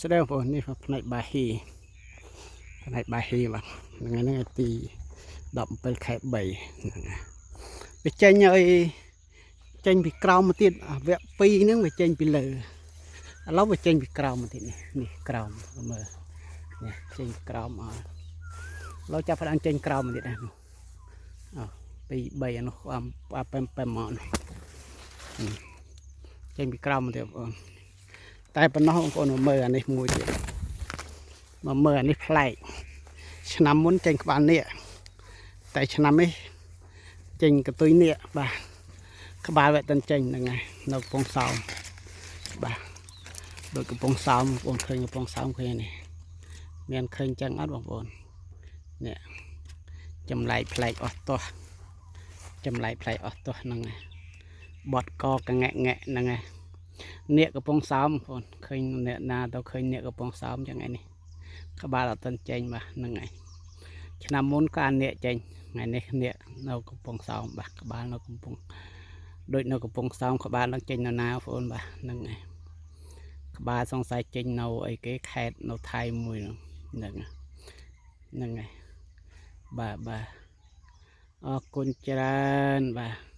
ស្ដីបងប្អូននេះផ្នែកបាហ៊ីផ្នែកបាហ៊ីបាទថ្ងៃហ្នឹងទី17ខែ3ហ្នឹងវាចេញឲ្យចេញពីក្រោមមកទៀតអាវគ្គ2ហ្នឹងវាចេញពីលើឥឡូវវាចេញពីក្រោមមកទៀតនេះនេះក្រោមមើលនេះចេញក្រោមអត់ឥឡូវចាប់ផ្ដើមចេញក្រោមមកទៀតណានោះអោ2 3អានោះអាប៉ែមប៉ែមមកនេះចេញពីក្រោមមកទៀតបងប្អូនតែប៉ុណ្ណោះបងប្អូនមកមើលអានេះមួយទៀតមកមើលអានេះប្លែកឆ្នាំមុនចេញក្បាលនេះតែឆ្នាំនេះចេញកតុយនេះបាទក្បាលវាតិនចេញហ្នឹងហើយនៅកំពង់សោមបាទដូចកំពង់សោមបងប្អូនឃើញកំពង់សោមឃើញនេះមានឃើញចឹងអត់បងប្អូននេះចម្លែកប្លែកអស់ទាស់ចម្លែកប្លែកអស់ទាស់ហ្នឹងហើយបត់កកងែកងែកហ្នឹងហើយ នៀកកំពង់សោមបងប្អូនឃើញអ្នកណាទៅឃើញនៀកកំពង់សោមចឹងឯនេះក្បាលអត់ទាន់ចេញបាទហ្នឹងហើយឆ្នាំមុនក៏អានៀកចេញថ្ងៃនេះនៀកនៅកំពង់សោមបាទក្បាលនៅកំពង់ដូចនៅកំពង់សោមក្បាលនឹងចេញនៅណាបងប្អូនបាទហ្នឹងហើយក្បាលសង្ស័យចេញនៅអីគេខេតនៅថៃមួយហ្នឹងហ្នឹងហើយបាទបាទអរគុណច្រើនបាទ។